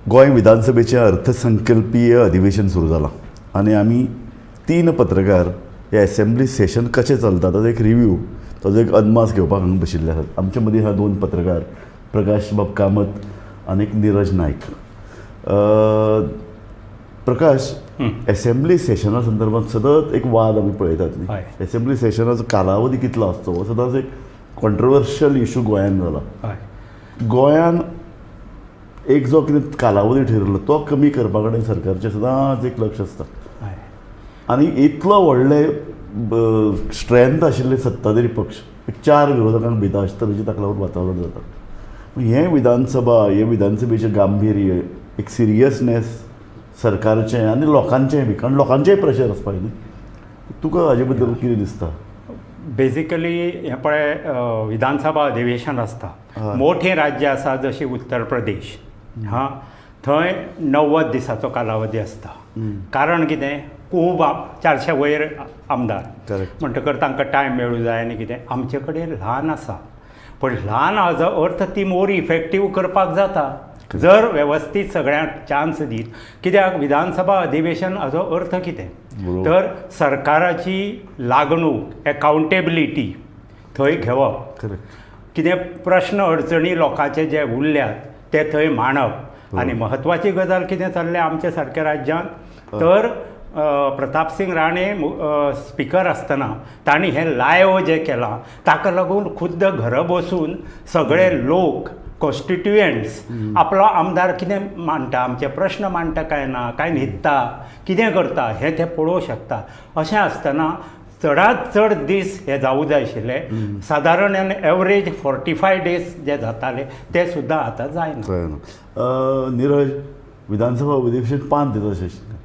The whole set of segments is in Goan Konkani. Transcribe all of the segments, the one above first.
गोंय विधानसभेचें अर्थसंकल्पीय अधिवेशन सुरू जालां आनी आमी तीन पत्रकार हे एसेंब्ली सेशन कशें चलता ताजो एक रिव्यू, ताजो एक अदमास घेवपाक हांगा बशिल्ले आसात. आमचे मदीं आहा दोन पत्रकार, प्रकाश बाब कामत आनी एक निरज नायक. प्रकाश, एसेंब्ली सेशना संदर्भात सतत एक वाद आमी पळयतात न्ही. एसेंब्ली सेशनाचो कालावधी कितलो आसचो हो सदांच एक कॉन्ट्रोवर्शियल इशू गोंयान जाला. गोंयान एक जो कितें कालावधी ठरयलो तो कमी करपा कडेन सरकारचें सदांच एक लक्ष आसता आनी इतलो व्हडले स्ट्रेंथ आशिल्ले सत्ताधारी पक्ष एक चार विरोधकांक भिता अशे तरेचें ताका लागून वातावरण जाता. हें विधानसभा, हें विधानसभेचें गांभीर्य, एक सिरियसनेस सरकारचें आनी लोकांचेंय बी, कारण लोकांचेंय प्रेशर आसपाक न्ही. तुका हाजे बद्दल कितें दिसता? बेजिकली हें पळय, विधानसभा अधिवेशन आसता. मोठें राज्य आसा जशें उत्तर प्रदेश, हां, थंय 90 दिसाचो कालावधी आसता. कारण कितें, खूब 400 वयर आमदार, म्हणटकर तांकां टायम मेळूं जाय आनी कितें. आमचे कडेन ल्हान आसा, पूण ल्हान हाजो अर्थ ती मोर इफेक्टीव करपाक जाता जर वेवस्थीत सगळ्यांक चान्स दीत. कित्याक विधानसभा अधिवेशन हाजो अर्थ कितें, तर सरकाराची लागणूक, एकाउंटेबिलिटी थंय घेवप, कितें प्रश्न अडचणी लोकांचे जे उरल्यात ते थंय मांडप. आनी म्हत्वाची गजाल कितें चल्ल्या आमच्या सारक्या राज्यांत, तर प्रतापसिंग राणे स्पिकर आसतना तांणी हें लायव जें केलां ताका लागून खुद्द घरा बसून सगळे लोक, कॉन्स्टिट्युएंट्स, आपलो आमदार कितें मांडटा, आमचे प्रश्न मांडटा काय ना, काय न्हिदता, कितें करता हें ते पळोवंक शकता. अशें आसतना चडांत चड दीस हे जावूं जाय आशिल्ले. सादारण एवरेज 45 डेज जे जाताले ते सुद्दां आतां जायना. निरज, विधानसभा अधिवेशन 5 दीस अशें आशिल्लें.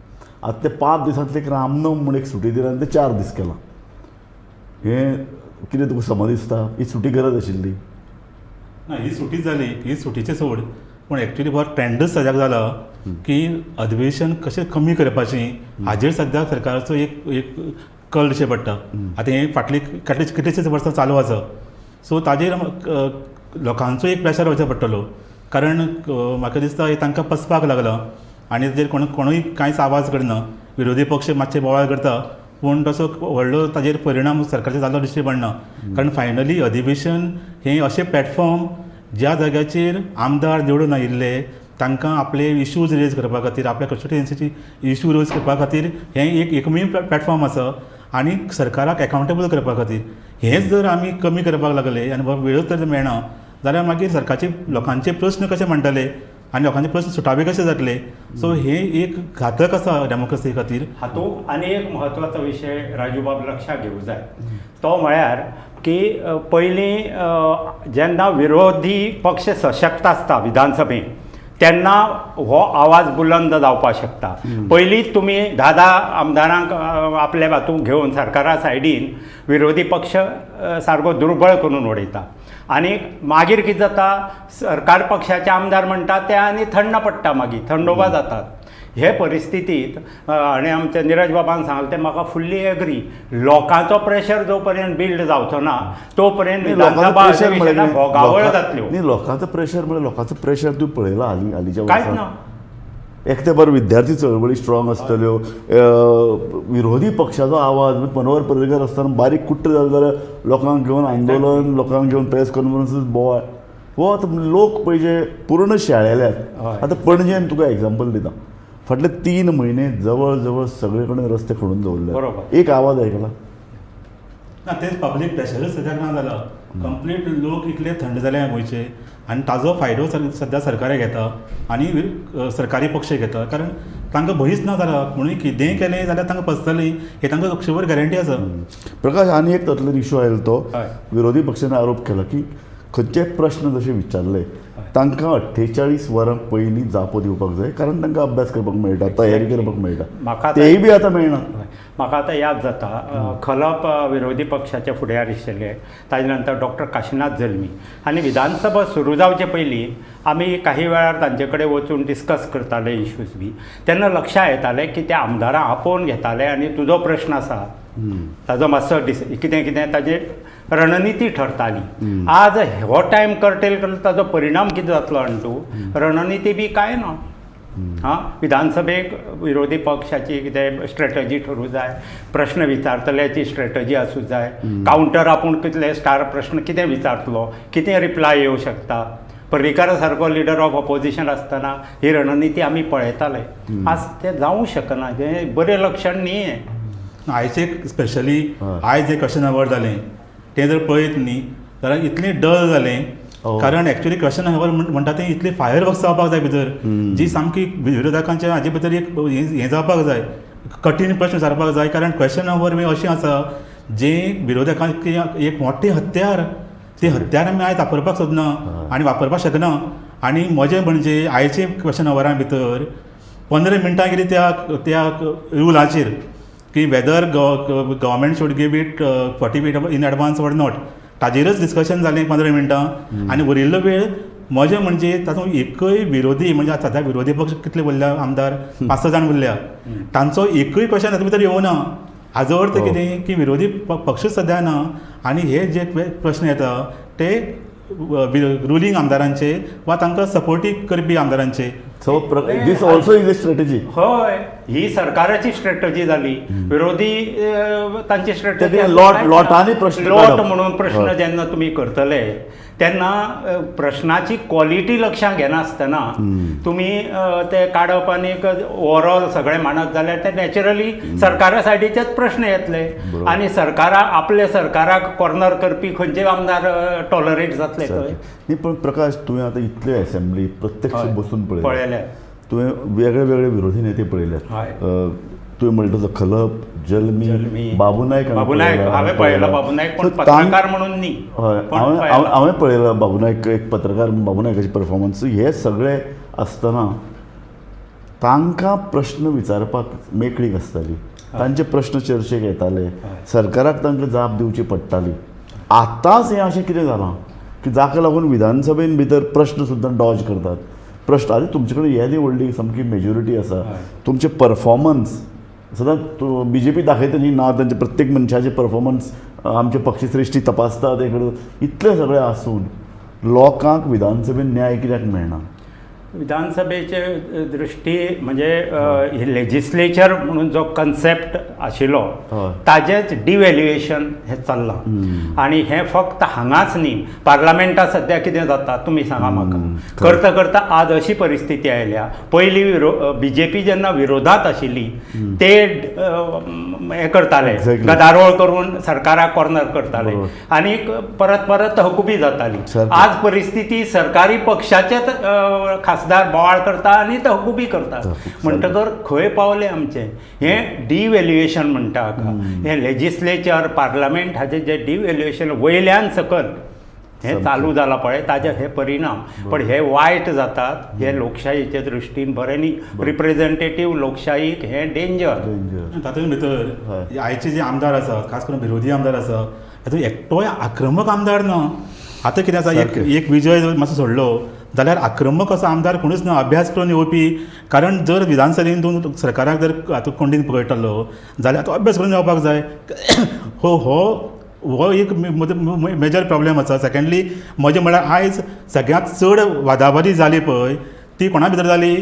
आतां ते 5 दिसांतले एक रामनम म्हूण एक सुटी दिली आनी ते 4 दीस केलां. हें कितें तुका समज दिसता? ही सुटी गरज आशिल्ली ना? ही सुटी जाली, ही सुटीचें सोड, पूण एक्चुली बरो ट्रेंडच सद्याक जाला की अधिवेशन कशें कमी करपाचें हाजेर सद्याक सरकाराचो एक एक कल दिश्टी पडटा. आतां हें फाटली कितलीशींच वर्सां चालू आसा. सो ताजेर लोकांचो एक प्रेशर वचो पडटलो, कारण म्हाका दिसता हें तांकां पचपाक लागलां आनी ताजेर कोणूय कांयच आवाज करना. विरोधी पक्ष मातशे बोवाळ करता, पूण तसो व्हडलो ताजेर परिणाम सरकारचेर जाल्लो दिश्टी पडना. कारण फायनली अधिवेशन हें अशें प्लॅटफॉर्म ज्या जाग्याचेर आमदार निवडून आयिल्ले तांकां आपले इशूज रेज करपा खातीर, आपल्या कॉन्स्टिट्युएन्सीची इशू रेज करपा खातीर हें एक एकमेव प्लॅटफॉर्म आसा आनी सरकाराक एकाउंटेबल करपा खातीर. हेंच जर आमी कमी करपाक लागले आनी वेळूच जर मेळना जाल्यार मागीर सरकारचे लोकांचे प्रस्न कशे मांडटले आनी लोकांचे प्रस्न सुटावे कशे जातले? सो हे एक घातक आसा डेमोक्रेसी खातीर. हातूंत आनी एक म्हत्वाचो विशय राजूबाब लक्षात घेवंक जाय, तो म्हळ्यार की पयलीं जेन्ना विरोधी पक्ष सशक्त आसता विधानसभेंत तेन्ना हो आवाज बुलंद जावपाक शकता. पयलींच तुमी 10-10 आमदारांक आपल्या हातूंत घेवन सरकारा सायडीन विरोधी पक्ष सारको दुर्बळ करून उडयता आनी मागीर कितें जाता, सरकार पक्षाचे आमदार म्हणटा ते आनी थंड पडटा, मागीर थंडोबा जातात. हे परिस्थितींत आनी आमच्या निरज बाबान सांगलें तें म्हाका फुल्ली एग्री, लोकांचो प्रेशर जो पर्यंत बिल्ड जावचो ना तो पर्यंत विधानसभा अधिवेशनाक भोगावळ जातल्यो. न्ही, लोकांचो प्रेशर म्हळ्यार लोकांचो प्रेशर तूं पळयला हालीं हालींच्या कांयच ना. एक ते बरें विद्यार्थी चळवळी स्ट्रॉंग आसतल्यो, विरोधी पक्षाचो आवाज मनोहर पर्रीकर आसतना बारीक कुट्ट जालें जाल्यार लोकांक घेवन आंदोलन, लोकांक घेवन प्रेस कॉन्फरन्सीस, बोवाळ. हो आतां लोक पळय जे पूर्ण शेळेल्यात. आतां पणजेन तुका एग्जाम्पल दिता, फाटले 3 म्हयने जवळ जवळ सगळे कडेन रस्ते खणून दवरले, एक आवाज आयकला ना? तेच पब्लीक प्रेशरच सद्याक ना जाला. कंप्लीट लोक इतले थंड जाले गोंयचे आनी ताजो फायदो सद्या सरकार घेता आनी सरकारी पक्ष घेता, कारण तांकां भंयच ना जाला. म्हणून कितेंय केलें जाल्यार तांकां पचतलें हें तांकां अक्षवर गॅरंटी आसा. प्रकाश, आनी एक तातूंतल्यान इशू आयलो तो विरोधी पक्षान आरोप केला की खंयचे प्रश्न जशे विचारले तांकां 48 वरां पयलीं जापो दिवपाक जाय, कारण तांकां अभ्यास करपाक मेळटा, तयारी करपाक मेळटा, तेय बी आतां मेळना. म्हाका आतां याद जाता, खलप विरोधी पक्षाचे फुडारी आशिल्ले, ताजे नंतर डॉक्टर काशीनाथ जल्मी, आनी विधानसभा सुरू जावचे पयलीं आमी काही वेळार तांचे कडेन वचून डिस्कस करताले इश्यूज बी. तेन्ना लक्षांत येतालें की त्या आमदारांक आपोवन घेताले आनी तुजो प्रश्न आसा ताजो मातसो कितें कितें ताजेर रणनिती ठरताली. आज हो टायम कर्टेल करता ताजो परिणाम कितें जातलो आनी तूं रणनिती बी कांय ना. हां, विधानसभेक विरोधी पक्षाची कितें स्ट्रेटजी ठरूं जाय, प्रश्न विचारतल्याची स्ट्रेटजी आसूं जाय, कावंटर आपूण कितले स्टार प्रश्न कितें विचारतलो, कितें रिप्लाय येवं शकता. पर्रीकारा सारको लिडर ऑफ ऑपोजिशन आसतना ही रणनिती आमी पळयताले, आज तें जावूं शकना. हें बरें लक्षण न्ही हें. आयचे स्पेशली आयज जे क्वेश्चन our जालें तें जर पळयत न्ही जाल्यार इतलें डल जालें, कारण एक्चुअली क्वेश्चन our म्हणटा तें इतलें फायर वर्क्स जावपाक जाय भितर, जी सामकी विरोधकांच्या हाजे भितर एक हें जावपाक जाय, कठीण प्रश्न विचारपाक जाय. कारण क्वेश्चन our बी अशें आसा जें विरोधकांक एक मोठें हत्यार, ते हत्यार आमी आयज वापरपाक सोदना आनी वापरपाक शकना. आनी म्हजें म्हणजे आयचे क्वेश्चन आवरा भितर 15 मिनटां कितें त्या त्या रुलाचेर की whether government should give it 40 in advance or not, ताजेरच discussion जालें 15 मिनटां. आनी उरिल्लो वेळ म्हजें म्हणजे तातूंत एकूय विरोधी म्हणजे आतां सद्या विरोधी पक्ष कितले उरल्या आमदार 5-6 जाण उरल्या, तांचो एकूय क्वेश्चन तातूंत भितर येवना. हाजो अर्थ कितें की विरोधी पक्ष सद्या ना आनी हे जे प्रश्न येता ते रुलींग आमदारांचे वा तांकां सपोर्टीव करपी आमदारांचे. So this also is a strategy. हय, ही सरकाराची स्ट्रेटजी जाली, विरोधी तांची स्ट्रेटजी लोटांनी प्रश्न लोट म्हणून प्रश्न जेन्ना तुमी करतले तेन्ना प्रश्नाची क्वॉलिटी लक्षांत घेनासतना तुमी ते काडप आनी ओवरऑल सगळें मानत जाल्यार ते नॅचरली सरकारा सायडीचेच प्रश्न येतले आनी सरकारा आपल्या सरकाराक कॉर्नर करपी खंयचे आमदार टॉलरेट जातले थंय. न्ही, पण प्रकाश तुवें आतां इतल्यो एसेंब्ली प्रत्यक्ष बसून पळयल्या, तुवें वेगळे वेगळे विरोधी नेते पळयल्यात, तुवें म्हणटा तसो खलप, जल्मी, बाबू नायक, बाबू नायक हांवें पळयला, बाबू नायक पण पत्रकार म्हणून न्ही, हय हांवें पळयला बाबू नायक एक पत्रकार, बाबू नायकाची परफॉर्मन्स, हे सगळे आसतना तांकां प्रश्न विचारपाक मेकळीक आसताली, तांचे प्रश्न चर्चेक येताले, सरकाराक तांकां जाप दिवची पडटाली. आतांच हें अशें कितें जालां की जाका लागून विधानसभेन भितर प्रश्न सुद्दां डॉज करतात. प्रश्न आनी तुमचे कडेन येदी व्हडली सामकी मेजॉरिटी आसा, तुमचें परफॉर्मन्स सदांच बी जे पी दाखयता न्ही ना, तांचे प्रत्येक मनशाचे परफॉर्मन्स आमचे पक्षश्रेश्ठी तपासतात, हे कडेन इतलें सगळें आसून लोकांक विधानसभेन न्याय कित्याक मेळना? विधानसभेचे दृश्टी म्हणजे लेजिस्लेचर म्हणून जो कन्सेप्ट आशिल्लो ताजेच डिव्हॅल्युएशन हें चल्लां. आनी हें फक्त हांगाच न्ही, पार्लमेंटात सद्या कितें जाता तुमी सांगा म्हाका. करता करता आज अशी परिस्थिती आयल्या. पयलीं बी जे पी जेन्ना विरोधात आशिल्ली ते हें करताले, गदारोळ करून सरकाराक कॉर्नर करताले आनी परत परत हकुबी जाताली. आज परिस्थिती सरकारी पक्षाचेच खासदार बोवाळ करता आनी तहकुबी करता, म्हणटकर खंय पावले आमचें हें डिव्हॅल्युएशन म्हणटा हाका. हें लेजिस्लेचर पार्लमेंट हाजें जें डिव्हॅल्युएशन वयल्यान सकयल हें चालू जालां पळय, ताजे हे परिणाम पण हे वायट जातात. हे लोकशाहीचे दृश्टीन बरें न्ही, रिप्रेझेंटेटीव लोकशाहीक हें डेंजर. तातूंत भितर आयचे जे आमदार आसा, खास करून विरोधी आमदार आसा, तातूंत एकटोय आक्रमक आमदार ना. आतां कितें आसा, एक विजय जर मातसो सोडलो जाल्यार आक्रमक असो आमदार कोणूच ना, अभ्यास करून येवपी. कारण जर विधानसभेन तूं सरकाराक जर आतां कोंडीन पकयतलो जाल्यार तो अभ्यास करून येवपाक जाय. हो हो हो एक मेजर प्रॉब्लेम आसा. सेकेंडली म्हजें म्हळ्यार आयज सगळ्यांत चड वादावादी जाली पळय ती कोणा भितर जाली,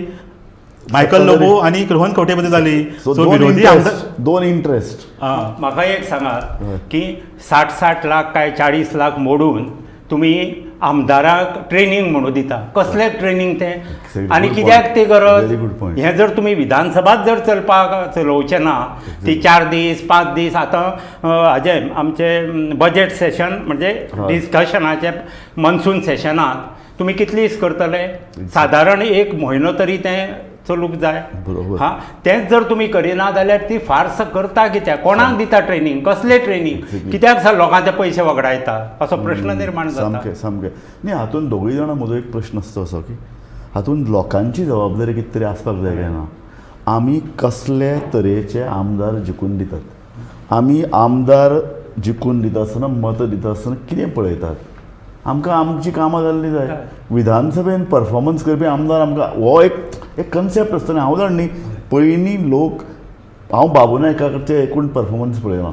मायकल लोबो आनी रोहन खंवटे भितर जाली. सो विरोधी आमदार दोन इंट्रस्ट. म्हाका एक सांगात की 60-60 लाख काय 40 लाख मोडून तुमी आमदाराक ट्रेनींग म्हणून दिता, कसलें ट्रेनींग तें आनी कित्याक ती गरज? हें जर तुमी विधानसभाच जर चलपाक चलोवचें ना, ती 4 दीस 5 दीस, आतां हाजें आमचें बजेट सेशन म्हणजे डिस्कशनाचें मनसून सेशनांत तुमी कितले दीस करतले? सादारण 1 म्हयनो तरी तें चलूंक जाय. हां, तेंच जर तुमी करिना जाल्यार ती फार्स करता कित्याक? कोणाक दिता ट्रेनींग? कसलें ट्रेनींग? कित्याक सर लोकांचे पयशे वगडायता असो प्रश्न निर्माण जाता. सामकें सामकें न्ही. हातूंत दोगूय जाणां म्हजो एक प्रश्न आसता असो की हातूंत लोकांची जबाबदारी कितें तरी आसपाक जाय काय ना? आमी कसले तरेचे आमदार जिखून दितात, आमी आमदार जिखून दिता आसतना मतां दिता आसतना कितें पळयतात? आमकां आमची कामां जाल्लीं जाय. विधानसभेन परफॉर्मन्स करपी आमदार आमकां हो एक एक कन्सेप्ट आसता. हांव जाण न्ही, पयलीं लोक, हांव बाबू नायकाचे एकूण परफॉर्मन्स पळयला,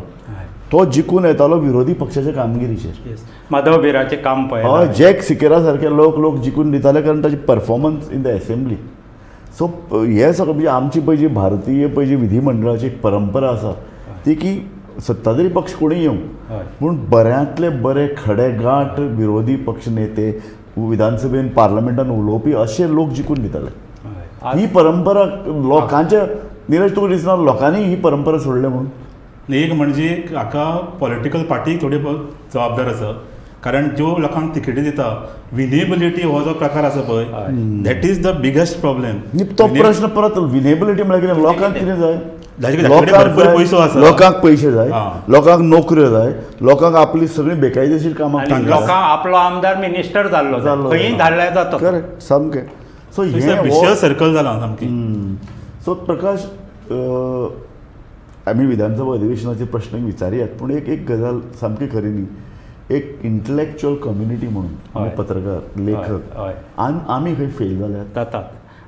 तो जिखून येतालो विरोधी पक्षाच्या कामगिरीचेर. माधव बिराचें काम पळय, हय, जॅक सिकेरा सारके लोक लोक जिखून दिताले कारण ताची performance in the assembly. So हे सगळें म्हणजे आमची पळय जी भारतीय पळय जी विधिमंडळाची एक परंपरा आसा ती की सत्ताधारी पक्ष कोणूय येवं पूण बऱ्यांतले बरे खडेगांठ विरोधी पक्ष नेते विधानसभेन पार्लमेंटान उलोवपी अशे लोक जिखून दिताले. ही परंपरा लोकांच्या, निरज तुका दिसना लोकांनी ही परंपरा सोडल्या म्हणून? एक म्हणजे हाका पॉलिटिकल पार्टीक थोडी जबाबदार आसा, कारण ज्यो लोकांक तिकेटी दिता विनेबिलिटी हो जो प्रकार आसा पळय, that is the biggest problem. तो प्रश्न परत विनेबिलिटी म्हळ्यार कितें, लोकांक कितें जाय? पयसो आसा, लोकांक पयशे जाय, लोकांक नोकऱ्यो जाय, लोकांक आपली सगळी बेकायदेशीर कामां, लोकांक आपलो आमदार मिनिस्टर जाल्लो खंय धाडल्यार जाता. करेक्ट, सामकें. सो हें विशय सर्कल जाला सामकी. सो प्रकाश, आमी विधानसभा अधिवेशनाचे प्रश्न विचारयात, पूण एक एक गजाल सामकी खरी न्ही, एक इंटलेक्च्युअल कम्युनिटी म्हणून आमी पत्रकार, लेखक आनी आमी खंय फेल जाल्यात जातात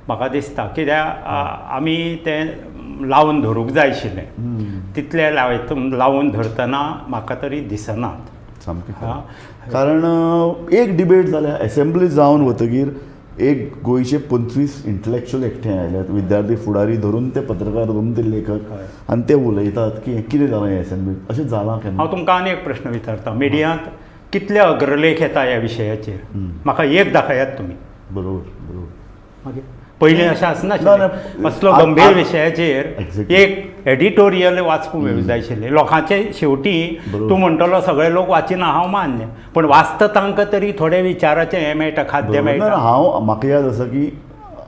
म्हाका दिसता. कित्याक आमी तें लावन धरूंक जाय आशिल्लें, तितलें लावन धरतना म्हाका तरी दिसनात सामकें. कारण एक डिबेट जाल्या एसेंब्ली जावन वतगीर एक गोंयचे 25 इंटलेक्च्युअल एकठांय आयल्यात, विद्यार्थी फुडारी धरून ते पत्रकार धरून ते लेखक, आनी ते उलयतात की कितें जालां हें एसेंब्लीत, अशें जालां केन्ना? हांव तुमकां आनी एक प्रश्न विचारता, मिडियांत कितले अग्रलेख येता ह्या विशयाचेर म्हाका एक दाखयात तुमी. बरोबर बरोबर. मागीर पयलीं अशें आसनाशिल्लें, असलो गंभीर विशयाचेर एक एडिटोरियल वाचपूंक मेळूंक जाय आशिल्लें लोकांचे. शेवटी तूं म्हणटलो सगळे लोक वाचिना, हांव मान्य, पूण वाचता तांकां तरी थोडे विचाराचें हें मेळटा, खाद्य मेळटा. हांव म्हाका याद आसा की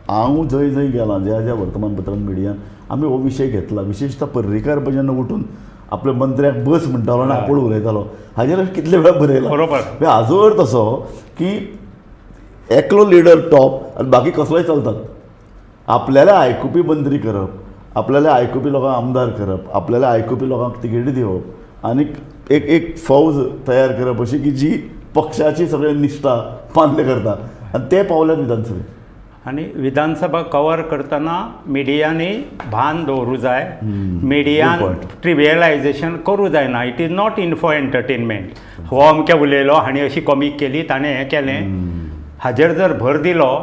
हांव जंय जंय गेलां, ज्या ज्या वर्तमानपत्रान मिडियान आमी हो विशय घेतला, विशेषतः पर्रीकार पळय जेन्ना उठून आपल्या मंत्र्याक बस म्हणटालो आनी आपूण उलयतालो, हाजेर कितले वेळा बरयला. बरोबर. हाजो अर्थ असो की एकलो लिडर टॉप आनी बाकी कसलोय चलतात. आपल्याला आयकुपी मंत्री करप, आपल्याला आयकुपी लोकांक आमदार करप, आपल्याला आयकुपी लोकांक तिकेटी दिवप आनी एक एक फौज तयार करप अशी की जी पक्षाची सगळे निश्ठा मान्य करता, आनी ते पावल्यात विधानसभेत. आनी विधानसभा कवर करतना मिडियांनी भान दवरूं जाय, मिडियान ट्रिवियलायजेशन करूं जायना. It is not in for entertainment. हो अमकें उलयलो, हांणी अशी कॉमीक केली, ताणें हें केलें, हाजेर जर भर दिलो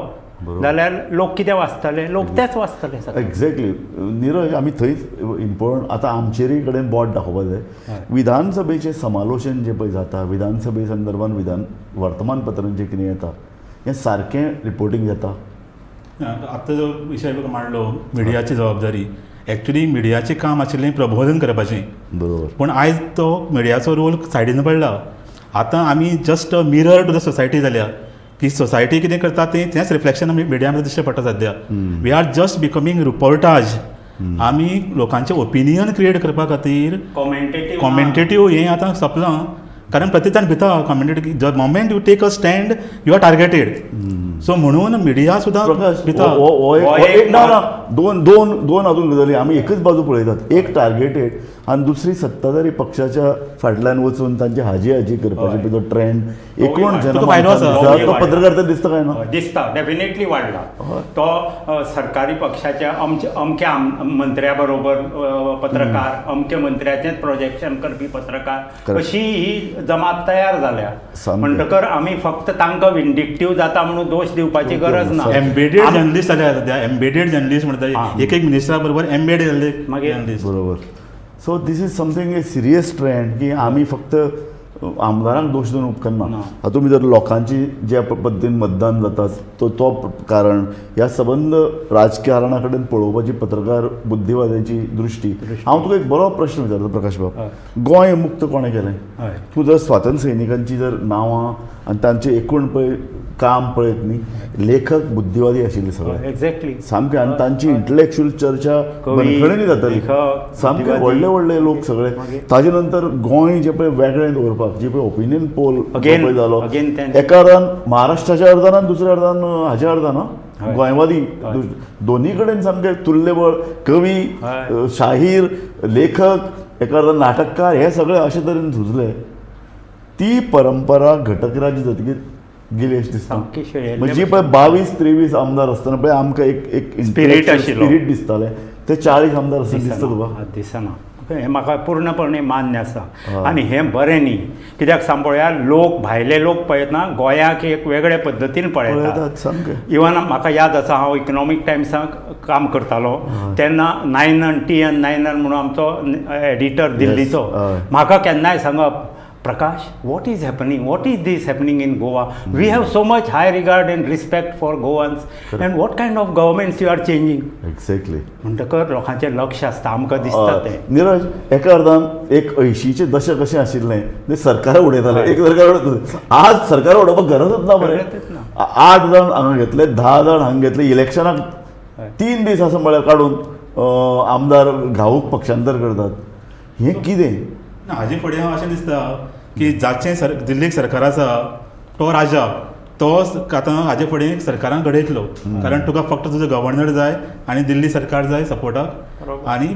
जाल्यार लोक कितें वाचतले? लोक तेच वाचतले. एक्झॅक्टली निरज, आमी थंयच इम्पॉर्टंट आतां आमचेरूय कडेन बोट दाखोवपा जाय. विधानसभेचें समालोचन जें पळय जाता, विधानसभे संदर्भान वर्तमानपत्रांचें कितें येता, हें सारकें रिपोर्टींग जाता. आतां जो विशय मांडलो मिडियाची जबाबदारी, एक्चुली मिडियाचें काम आशिल्लें प्रबोधन करपाचें. बरोबर. पूण आयज तो मिडियाचो रोल सायडीन पडला. आतां आमी just a mirror to the society जाल्या की सोसायटी कितें करता तें तेंच रिफ्लेक्शन आमी मिडिया मध्ये दिश्टी पडटा सद्या. We are just becoming reportage. आमी लोकांचें ओपिनियन क्रिएट करपा खातीर कॉमेंटेटीव हें आतां सोंपलां. कारण प्रत्येक भिता commentative, the moment you take a stand you are targeted. So म्हणून मिडिया सुद्दां भिता. ना दोन दोन दोन अजून गजाली आमी एकच बाजू पळयतात, एक टार्गेटेड आनी दुसरी सत्ताधारी पक्षाच्या फाटल्यान वचून तांची हाजी हाजी करपाची जो ट्रेंड एकूण तो पत्रकारिता दिसता काय ना? दिसता, डेफिनेटली वाडला तो. सरकारी पक्षाच्या अमक्या मंत्र्या बरोबर पत्रकार, अमक्या मंत्र्याचेंच प्रोजेक्शन करपी पत्रकार, अशी ही जमात तयार जाल्या. म्हणटकर आमी फक्त तांकां विंडिक्टीव जाता म्हणून दोश दिवपाची गरज ना. एम्बेडेड जर्नलिस्ट जाल्या सद्या, एम्बेडेड जर्नलिस्ट म्हणटा, एक एक मिनिस्टरा बरोबर एम्बेड जाल्ले जर्नलिस्ट. बरोबर. So this is something a serious trend की आमी फक्त आमदारांक दोश दिवन उपकारना. हातूंत भितर लोकांची ज्या पद्दतीन मतदान जाता तो कारण, ह्या सबंद राजकारणा कडेन पळोवपाची पत्रकार बुद्धिवाद्यांची दृश्टी. हांव तुका एक बरो प्रश्न विचारता प्रकाश बाब, गोंय मुक्त कोणें केलें? तूं जर स्वातंत्र्य सैनिकांची जर नांवां आनी तांचें एकूण पळय काम पळयत न्ही, लेखक बुद्धिवादी आशिल्ले सगळे. एक्झॅक्टली सामके. आनी तांची इंटलेक्च्युअल चर्चा बनखणीनी जाताली, सामके व्हडले व्हडले लोक सगळे. ताजे नंतर गोंय जे पळय वेगळें दवरपाक जे पळय ओपिनियन पोल पळय जालो, एका अर्दान महाराष्ट्राच्या अर्दान आनी दुसऱ्या अर्दान हाज्या अर्दान गोंयवादी, दोन्ही कडेन सामके तुल्यबळ कवी, शाहीर, लेखक, एका अर्दान नाटककार, हे सगळे अशे तरेन झुजले. ती परंपरा घटक राज्य जातकीर गेली अशें दिसता. म्हणजे पळय 22-23 आमदार आसतना पळय आमकां एक एक स्पिरीट दिसतालें, ते 40 आमदार आसतना दिसता तुका दिसना. हें म्हाका पूर्णपणे मान्य आसा आनी हें बरें न्ही. कित्याक सांग पळोवया, लोक भायले लोक पळयतना गोंयाक एक वेगळे पद्दतीन पळयतात. इवन म्हाका याद आसा, हांव इकनॉमीक टायम्साक काम करतालो तेन्ना नायनन TN Nainan म्हणून आमचो एडिटर दिल्लीचो, म्हाका केन्नाय सांगप, Prakash, what is happening, what is this happening in Goa, we have so much high regard and respect for Goans and what kind of governments you are changing. Exactly. म्हणटकर लोकांचें लक्ष आसता, आमकां दिसता तें. निरज, एका अर्दान एक 80चें दशक कशें आशिल्लें तें सरकार उडयतालें, एक सरकार उडयतालें. आज सरकार उडोवपाक गरजच ना मरे. 8 जाण हांगा घेतले, 10 जाण हांगा घेतले, इलेक्शनाक 3 दीस आसा म्हळ्यार काडून आमदार घाऊक पक्षांतर करतात. हें कितें? ना, हाजे फुडें हांव अशें दिसता की जाचें दिल्लीक सरकार आसा तो राजा, तो आतां हाजे फुडें सरकारान घडयतलो. कारण तुका फक्त तुजो गव्हर्नर जाय आनी दिल्ली सरकार जाय सपोर्टाक, आनी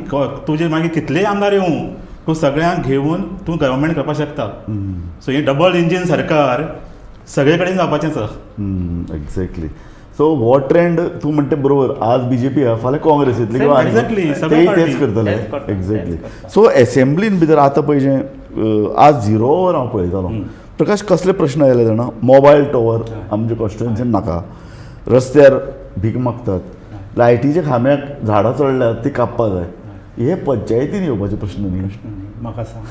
तुजे मागीर कितलेय आमदार येवं तूं सगळ्यांक घेवन तूं गव्हर्मेंट करपाक शकता. सो हें डबल इंजीन सरकार सगळे कडेन जावपाचें आसा. एक्झॅक्टली. सो हो ट्रेंड तूं म्हणटा बरोबर, आज बीजेपी आहा, फाल्यां काँग्रेस येतली किंवा तेय तेच करतले. एक्झॅक्टली. सो एसेंब्लीन भितर आतां पळय जें आज 0 वर हांव पळयतालो, प्रकाश, कसले प्रश्न आयले जाणा? मोबायल टॉवर आमच्या कॉन्स्टिट्युएन्सीन नाका, रस्त्यार भीक मागतात, लायटीच्या खांब्याक झाडां चडल्यात ती कापपाक जाय. हे पंचायतीन येवपाचे प्रश्न न्ही. म्हाका सांग,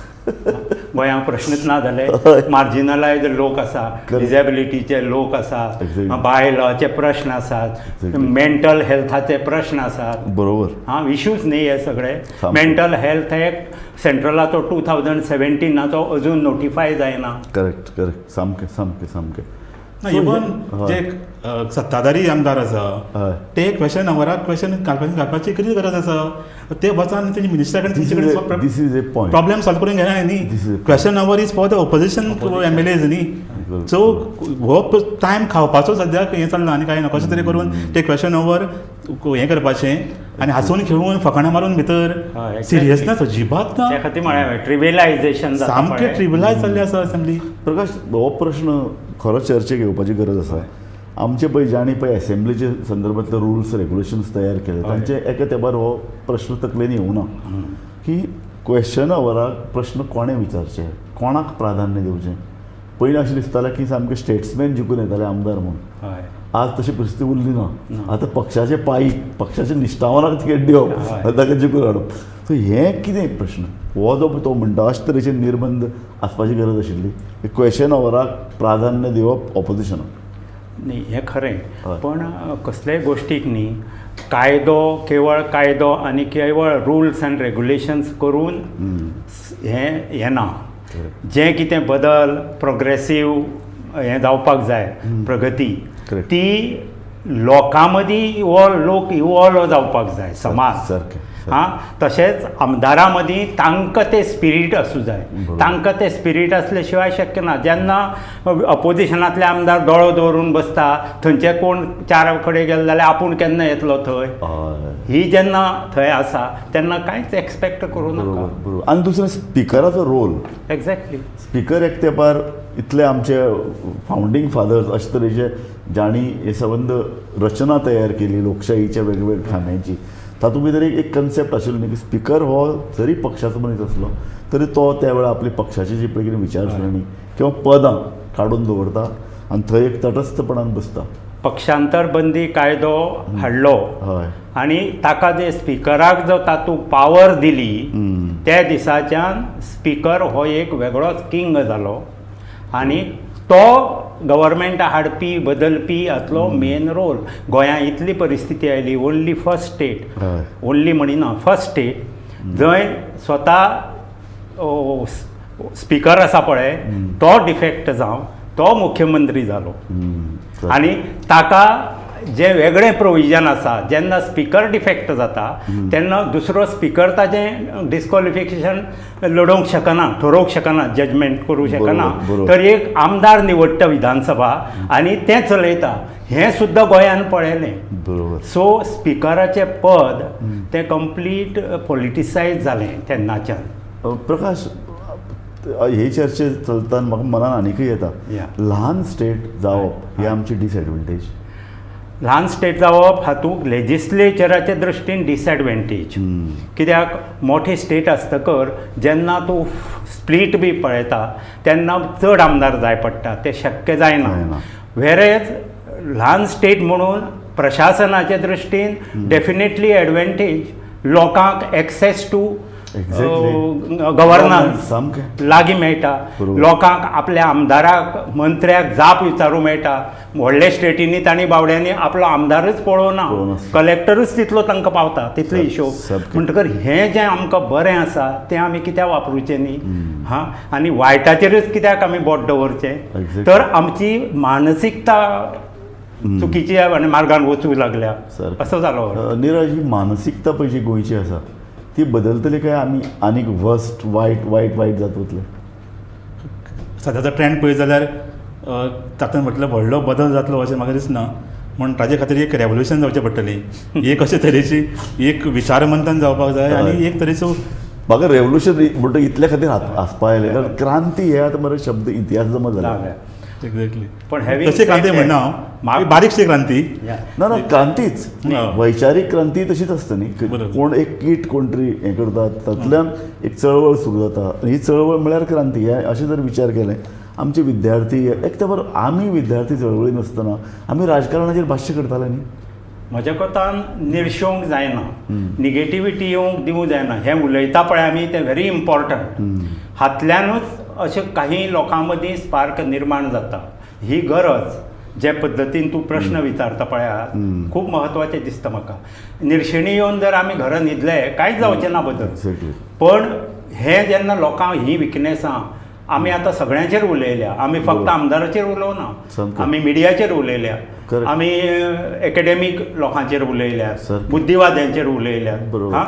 गोंयांत प्रश्नच ना जाले. मार्जिनलायज लोक आसा, डिजेबिलिटीचे लोक आसात, बायलांचे प्रश्न आसात, मेंटल हेल्थाचे प्रश्न आसात. बरोबर. हां, इश्यूज न्ही हे सगळे. मेंटल हेल्थ एक्ट सेंट्रलाचो 2017 अजून नोटिफाय जायना. करेक्ट करेक्ट, सामकें सामकें सामकें. ना, इवन जे सत्ताधारी आमदार आसा ते क्वेश्चन अवराक क्वेश्चन घालपाची कितें गरज आसा? ते वचून तेजे मिनिस्टरा कडेन प्रॉब्लेम सॉल्व करून घेना न्ही. Question hour is for the opposition MLAs न्ही. सो हो टायम खावपाचो सद्याक हें चल्लां आनी कांय ना. कशें तरी करून ते क्वेश्चन our हें करपाचें आनी हांसून खेळून फकाणां मारून भितर सिरियसनेस अजिबात ना. त्या खातीर म्हळें ट्रिवियलायझेशन, सामकें ट्रिवियलायज जाल्लें आसा असेंब्ली. प्रकाश, हो प्रश्न खरो चर्चेक येवपाची गरज आसा. आमचे पळय जांणी पळय एसेंब्लीचे संदर्भांतले रुल्स रेगुलेशन्स तयार केले तांचे एका तेंपार हो प्रश्न तकलेन येवना की क्वेश्चन अवराक प्रश्न कोणें विचारचे, कोणाक प्राधान्य दिवचें. पयलीं अशें दिसतालें की सामके स्टेट्समॅन जिखून येताले आमदार म्हूण. आज तशी परिस्थिती उरली ना. आतां पक्षाचे पायी, पक्षाचे निश्ठावानाक तिकेट दिवप आनी ताका जिखून हाडप. सो हें कितें प्रश्न हो जो तो म्हणटा अशे तरेचे निर्बंध आसपाची गरज आशिल्ली. क्वेश्चन अवराक प्राधान्य दिवप ऑपोजिशनाक न्ही, हें खरें. पण कसलेय गोश्टीक न्ही कायदो, केवळ कायदो आनी केवळ रुल्स अँड रेगुलेशन्स करून हें येना. जें कितें बदल प्रोग्रेसीव हें जावपाक जाय, प्रगती, ती लोकां मदीं लोक इवॉल्व जावपाक जाय, समाज. हां, तशेंच आमदारां मदीं तांकां तें स्पिरीट आसूं जाय. तांकां तें स्पिरीट आसले शिवाय शक्य ना. जेन्ना अपोजिशनांतले आमदार दोळो दवरून बसता, थंयचे कोण 4 कडेन गेले जाल्यार आपूण केन्ना येतलो थंय, ही जेन्ना थंय आसा तेन्ना कांयच एक्सपेक्ट करूं नाका. बरोबर. आनी दुसरें स्पिकराचो रोल. एक्झॅक्टली. स्पिकर एक तेंपार इतले आमचे फावंडींग फादर्स अशे तरेचे जांणी हे संबंद रचना तयार केली लोकशाहीच्या वेगवेगळ्या खांब्यांची, तातूंत भितर एक कन्सेप्ट आशिल्लो न्ही की स्पिकर हो जरी पक्षाचो मनीस आसलो तरी तो त्या वेळार आपली पक्षाची जी पळय कितें विचारसरणी किंवा पदां काडून दवरता आनी थंय एक तटस्थपणान बसता. पक्षांतर बंदी कायदो हाडलो आनी ताका जे स्पिकराक जो तातूंत पावर दिली त्या दिसाच्यान स्पिकर हो एक वेगळोच किंग जालो आनी तो गव्हर्मेंट हाडपी बदलपी हातलो मेन रोल. गोंयांत इतली परिस्थिती आयली, ओन्ली फर्स्ट स्टेट, ओन्ली म्हणिना, फर्स्ट स्टेट जंय स्वता स्पिकर आसा पळय तो डिफेक्ट जावन तो मुख्यमंत्री जालो आनी ताका जे वेगळें प्रोविजन आसा, जेन्ना स्पिकर डिफेक्ट जाता तेन्ना दुसरो स्पिकर ताजें डिस्क्वॉलिफिकेशन लडोवंक शकना, ठरोवंक शकना, जजमेंट करूंक शकना. तर एक आमदार निवडटा विधानसभा आनी तें चलयता. हें सुद्दां गोंयान पळयलें. सो स्पिकराचें पद तें कंप्लीट पॉलिटिसायज जालें तेन्नाच्यान. प्रकाश, हे चर्चे चलतना म्हाका मनान आनीकय येता, ल्हान स्टेट जावप ही आमची डिसएडवांटेज. ल्हान स्टेट जावप हातूंत लेजिस्लेचराच्या दृश्टीन डिसएडवेंटेज, कित्याक मोठे स्टेट आसतकर जेन्ना तूं स्प्लीट बी पळयता तेन्ना चड आमदार जाय पडटा, तें शक्य जायना. वेरेज ल्हान स्टेट म्हणून प्रशासनाच्या दृश्टीन डेफिनेटली एडवेंटेज, लोकांक एक्सेस टू गव्हर्नन्स लागीं मेळटा, लोकांक आपल्या आमदाराक मंत्र्याक जाप विचारूं मेळटा. व्हडल्या स्टेटींनी तांणी बावड्यांनी आपलो आमदारच पळोवना, कलेक्टरूच तितलो तांकां पावता, तितलो हिशोब. म्हणटकर हें जें आमकां बरें आसा तें आमी कित्याक वापरुचें न्ही? हां, आनी वायटाचेरूच कित्याक आमी बोट दवरचें? तर आमची मानसिकता चुकीची आनी मार्गान वचूंक लागल्या, असो जालो. निरज, ही मानसिकता पळय जी गोंयची आसा ती बदलतली काय आमी आनीक वर्स्ट वायट वायट वायट जात वतले? सद्याचो ट्रेंड पळयत जाल्यार तातूंत म्हटल्यार व्हडलो बदल जातलो अशें म्हाका दिसना, म्हूण ताजे खातीर एक रेवोल्युशन जावचें पडटलें, एक अशे तरेची एक विचारमंथन जावपाक जाय आनी एक तरेचो म्हाका रेवोल्युशन म्हणटा इतल्या खातीर हांसपा आयलें, कारण क्रांती हे आतां मरे शब्द इतिहास जमा जाला. एक्झॅक्टली. पण तशी क्रांती म्हणना हांव, बारीकशी क्रांती ना ना, क्रांतीच, वैचारीक क्रांती तशीच आसता न्ही. कोण एक कीट कोण तरी हें करतात, तातूंतल्यान एक चळवळ सुरू जाता, ही चळवळ म्हळ्यार क्रांती. हे अशें जर विचार केले आमचे विद्यार्थी, एक तर आमी विद्यार्थी चळवळी नासतना आमी राजकारणाचेर भाश्य करताले न्ही. म्हज्या कोतान निर्शोवंक जायना, निगेटिविटी येवंक दिवंक जायना. हें उलयता पळय आमी तें व्हेरी इम्पॉर्टंट. हातल्यानूच अशें काही लोकां मदीं स्पार्क निर्माण जाता. ही गरज जे पद्दतीन तूं प्रश्न विचारता पळया खूब म्हत्वाचें दिसता म्हाका. निर्शेणी येवन जर आमी घरा न्हिदले कांयच जावचें ना बदल. पण हें जेन्ना लोकांक ही विकनेसां आमी आतां सगळ्यांचेर उलयल्या, आमी फक्त आमदाराचेर उलोवना, आमी मिडियाचेर उलयल्या, आमी एकेडेमीक लोकांचेर उलयल्या, बुद्धिवाद्यांचेर उलयल्या, हां,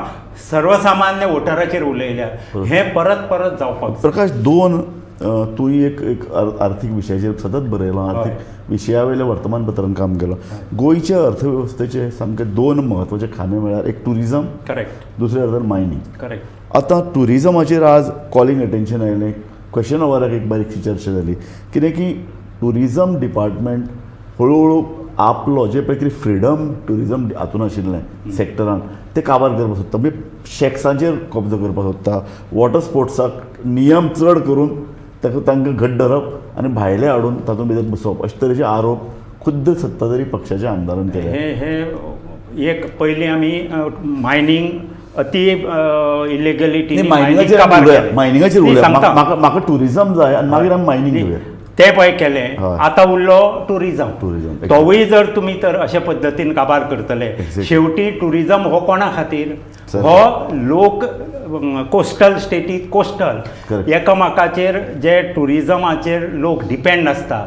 सर्वसामान्य वोटराचेर उलयल्या. हें परत परत जावपाक. प्रकाश, दोन तूं एक एक आर्थीक विशयाचेर सतत बरयलां, आर्थीक विशया वयल्या वर्तमानपत्रान काम केलां. गोंयच्या अर्थवेवस्थेचे सामके दोन म्हत्वाचे खांबे म्हळ्यार एक टुरिजम, करेक्ट, दुसरें अर्थान मायनींग. करेक्ट. आतां टुरिजमाचेर आज कॉलिंग अटेन्शन आयलें, क्वेश्चन अवराक एक बारीकशी चर्चा जाली, कितें की टुरिजम डिपार्टमेंट हळू हळू आपलो जे पळय कितें फ्रिडम टुरिजम हातून आशिल्लें सेक्टरान तें काबार करपाक सोदता, म्हणजे शॅक्सांचेर कब्जो करपाक सोदता, वॉटर स्पोर्ट्साक नियम चड करून ताका तांकां घट धरप आनी भायले हाडून तातूंत भितर बसोवप, अशे तरेचे आरोप खुद्द सत्ताधारी पक्षाच्या आमदारान केले. हे एक पयलीं आमी मायनींग अति इलिगलिटी मायनिंगाचेर उलया, म्हाका टुरिजम जाय आनी मागीर आमी मायनींग घेवया, ते पळय केलें. आतां उरलो टुरिजम, तोवूय जर तुमी तर अशे पद्दतीन काबार करतले, शेवटी टुरिजम हो कोणा खातीर? हो लोक कोस्टल स्टेटीत कोस्टल एकामेकाचेर जे टुरिजमाचेर लोक डिपेंड आसता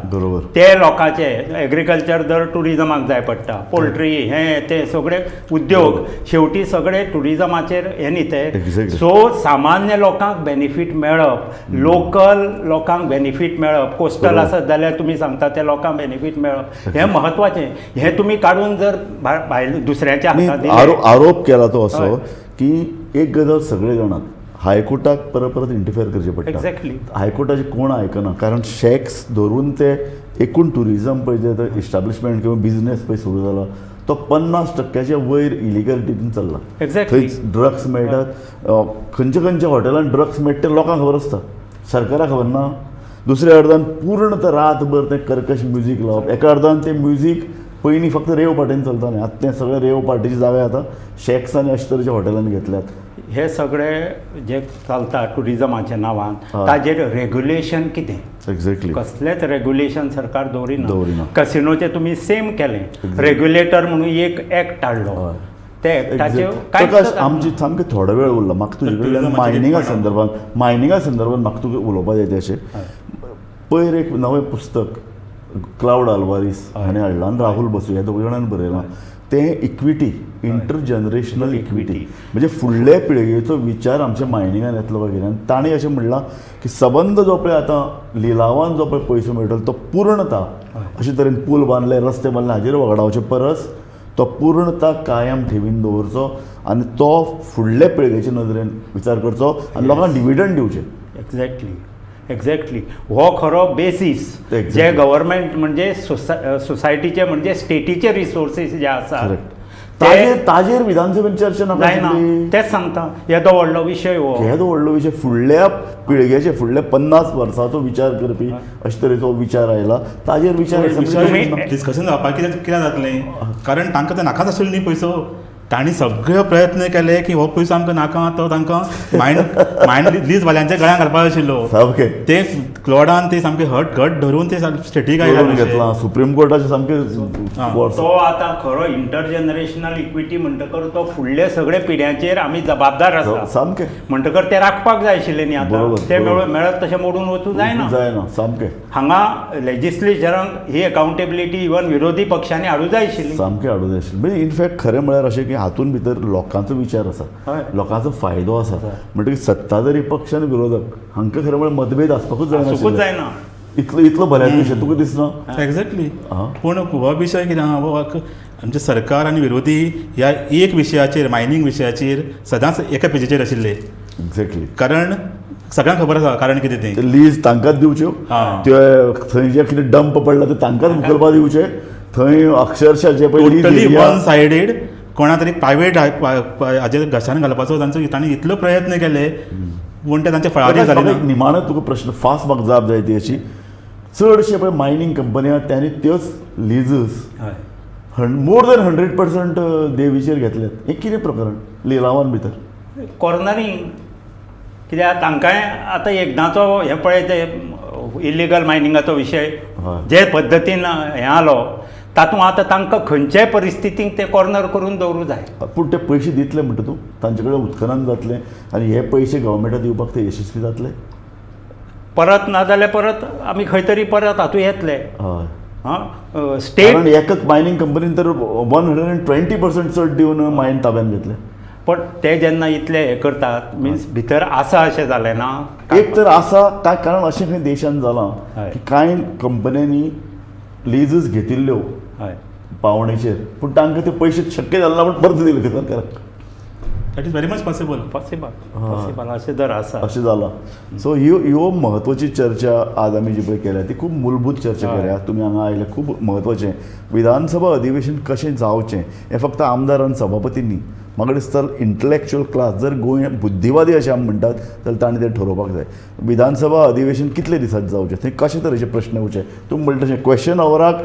ते लोकांचे एग्रीकल्चर जर टुरिजमाक जाय पडटा, पोल्ट्री हें ते सगळे उद्योग शेवटी सगळे टुरिजमाचेर हें न्ही ते. सो सामान्य लोकांक बेनिफीट मेळप, लोकल लोकांक बेनिफीट मेळप, कोस्टल आसत जाल्यार तुमी सांगता त्या लोकांक बेनिफीट मेळप हें म्हत्वाचें. हें तुमी काडून जर भायल दुसऱ्याच्या हातांत आरोप केला तो असो की एक गजाल सगळे जाणात, हायकोर्टाक परत परत इंटरफेअर करचें पडटा. एक्झॅक्टली. हायकोर्टाचें कोण आयकना, कारण शॅक्स धरून ते एकूण टुरिजम पळय जे इस्टाब्लिशमेंट किंवा बिजनेस पळय सुरू जाला तो 50% वयर इलिगलिटीन चल्ला. एक्झॅक्टली. थंय ड्रग्स मेळटात, खंयच्या खंयच्या हॉटेलान ड्रग्स मेळटा ते लोकांक खबर आसता, सरकाराक खबर ना. दुसऱ्या अर्दान पूर्ण तर रातभर तें कर्कश म्युजीक लावप, एका अर्दान तें म्युजीक पयलीं फक्त रेव पार्टीन चलतालें, आतां तें सगळें रेव पार्टीची जागा आतां शॅक्स आनी अशे तरेच्या हॉटेलांनी घेतल्यात. हे सगळे जे चलता टुरिजमाच्या नांवान ताजेर रेग्युलेशन कितें? एक्झॅक्टली. कसलेंच रेग्युलेशन सरकार दवरिना. कसिनोचें तुमी सेम केलें, रेग्युलेटर म्हणून एक एक्ट हाडलो, ते एक्टाचे प्रकाश आमची सामकें थोडो वेळ उरला, म्हाका तुजे कडल्यान मायनिंगा संदर्भान म्हाका तुका उलोवपाक जाय तें अशें. पयर एक नवें पुस्तक क्लावड आल्वारीस हाणें हाडलां आनी राहुल बसू ह्या दोग जाणांनी बरयलां, तें इक्विटी, इंटरजनरेशनल इक्विटी, म्हणजे फुडले पिळगेचो विचार आमच्या मायनिंगान येतलो काय कितें. आनी ताणें अशें म्हणलां की सबंद जो पळय आतां लिलावान जो पळय पयसो मेळटलो तो पूर्णता अशे तरेन पूल बांदले, रस्ते बांदले हाजेर वगडावचे परस तो पूर्णता कायम ठेवीन दवरचो आनी तो फुडले पिळगेचे नदरेन विचार करचो आनी लोकांक डिविडंड दिवचें. एक्झॅक्टली. एक्झॅक्टली हो खरो बेसीस जे गव्हर्मेंट म्हणजे सोसायटीचे म्हणजे स्टेटीचे रिसोर्सीस जे आसा ताजेर विधानसभेन चर्चा जायना. तेच सांगता, येदो व्हडलो विशय हो, येदो व्हडलो विशय, फुडल्या पिळगेचे फुडल्या 50 वर्सांचो विचार करपी अशे तरेचो विचार आयला, ताजेर विचार डिस्कशन जावपाक कित्याक जातलें, कारण तांकां ते नाकाच आशिल्लो न्ही पयसो. तांणी सगळे प्रयत्न केले की हो पयसो आमकां नाका, तो तांकां मायंड लीज वाल्यांच्या गळ्यान घालपाक आशिल्लो. सामकें ते क्लॉडान ते सामके हट घट धरून ते स्टेटीक आयले घेतला, सुप्रीम कोर्टाचे सामके. तो आतां खरो इंटरजनरेशनल इक्विटी म्हणटकर तो फुडले सगळे पिढ्यांचेर आमी जबाबदार आसा. सामकें म्हणटकर ते राखपाक जाय आशिल्ले न्ही, आतां ते मेळत तशें मोडून वचूं जायना. जायना सामकें. हांगा लेजिस्लेचरांक ही अकाउंटेबिलिटी इवन विरोधी पक्षांनी हाडूं जाय आशिल्ली, सामकें हाडूं जाय आशिल्ली. म्हणजे इनफॅक्ट खरें म्हळ्यार अशें की हातून भितर लोकांचो विचार आसा, लोकांचो फायदो आसा, म्हणटकीर सत्ताधारी पक्ष आनी विरोधक हांकां खरें म्हळ्यार मतभेद आसपाकूच जायना. इतलो इतलो बऱ्याच विशय तुका दिसना? एक्झॅक्टली. पूण हो विशय कितें आहा, हो आमचें सरकार आनी विरोधी ह्या एक विशयाचेर, मायनींग विशयाचेर सदांच एका पेजीचेर आशिल्ले. एक्झॅक्टली. कारण सगळ्यांक खबर आसा कारण कितें तें, लीज तांकांच दिवच्यो, ते थंय जे कितें डंप पडला ते तांकांच उखलपाक दिवचे, थंय अक्षरशः जे पळय टोटली वन सायडेड कोणा तरी प्रायवेट हाजेर घशान घालपाचो तांचो तांणी इतलो प्रयत्न केले, पूण ते तांचे फळादीक जाले ना. निमाणो तुका प्रश्न फास्ट म्हाका जाप जाय ती अशी, चडशे पळय मायनींग कंपनी आहा तांणी त्योच लिजस मोर दॅन 100% देवीचेर घेतल्यात. हें कितें प्रकरण लिलावान भितर कॉर्नरींग कित्याक तांकांय आतां एकदांचो हें पळय ते इलिगल मायनिंगाचो विशय जे पद्दतीन हें आलो तातूंत आतां तांकां खंयच्याय परिस्थितीक ते कॉर्नर करून दवरूं जाय. पूण ते पयशे दितले म्हणटा तूं, तांचे कडेन उत्खनन जातलें आनी हे पयशे गव्हर्मेंटाक दिवपाक ते यशस्वी जातले? परत ना जाल्यार परत आमी खंय तरी परत हातूंत येतले. हय हां, स्टेट कारण एकच मायनींग कंपनीन तर 120% चड दिवन मायन ताब्यान घेतले. पण ते जेन्ना इतले हें करतात मिन्स भितर आसा अशें जालें ना. एक तर आसा काय, कारण अशें खंय देशान जालां की कांय कंपन्यांनी लिजस घेतिल्ल्यो पावणेचेर, पूण तांकां ते पयशे शक्य जाले ना, पूण परत दिले ते सरकाराक. That is very much possible. Possible possible अशें जर आसा अशें जालां. सो ह्यो म्हत्वाची चर्चा आज आमी जी पळय केल्या ती खूब मूलभूत चर्चा केल्या. तुमी हांगा आयले, खूब म्हत्वाचें. विधानसभा अधिवेशन कशें जावचें हें फक्त आमदार आनी सभापती न्ही, म्हाका दिसता इंटलेक्चुअल क्लास जर गोंय बुद्धिवादी अशें आमी म्हणटात जाल्यार ताणें तें ठरोवपाक जाय. विधानसभा अधिवेशन कितले दिसांनी जावचें, थंय कशे तरेचे प्रश्न येवचे, तुमी म्हणटा तशें क्वेश्चन अवराक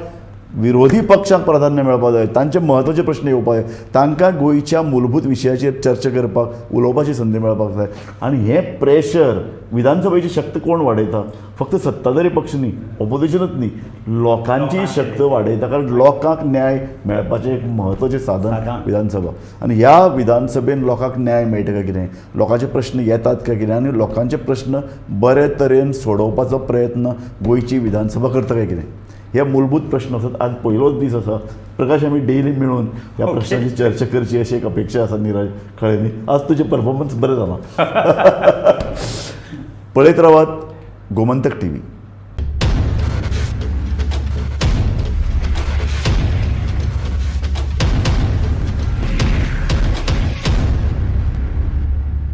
विरोधी पक्षांक प्राधान्य मेळपाक जाय, तांचे म्हत्वाचे प्रश्न येवपाक जाय, तांकां गोंयच्या मूलभूत विशयाचेर चर्चा करपाक उलोवपाची संदी मेळपाक जाय. आनी हें प्रेशर विधानसभेची शक्त कोण वाडयता? फक्त सत्ताधारी पक्ष न्ही, ऑपोजिशनूच न्ही, लोकांची शक्त वाडयता. कारण लोकांक न्याय मेळपाचें एक म्हत्वाचें साधन विधानसभा. आनी ह्या विधानसभेन लोकांक न्याय मेळटा काय कितें, लोकांचे प्रश्न येतात काय कितें, आनी लोकांचे प्रश्न बरे तरेन सोडोवपाचो प्रयत्न गोंयची विधानसभा करता काय कितें, हे मूलभूत प्रश्न आसात. आज पयलोच दीस आसा, प्रकाश आमी डेली मेळून ह्या प्रश्नाची चर्चा करची अशी एक अपेक्षा आसा. निराज खळेनी आज तुजें परफॉर्मन्स बरें जाला. पळयत रावात गोमंतक टीव्ही.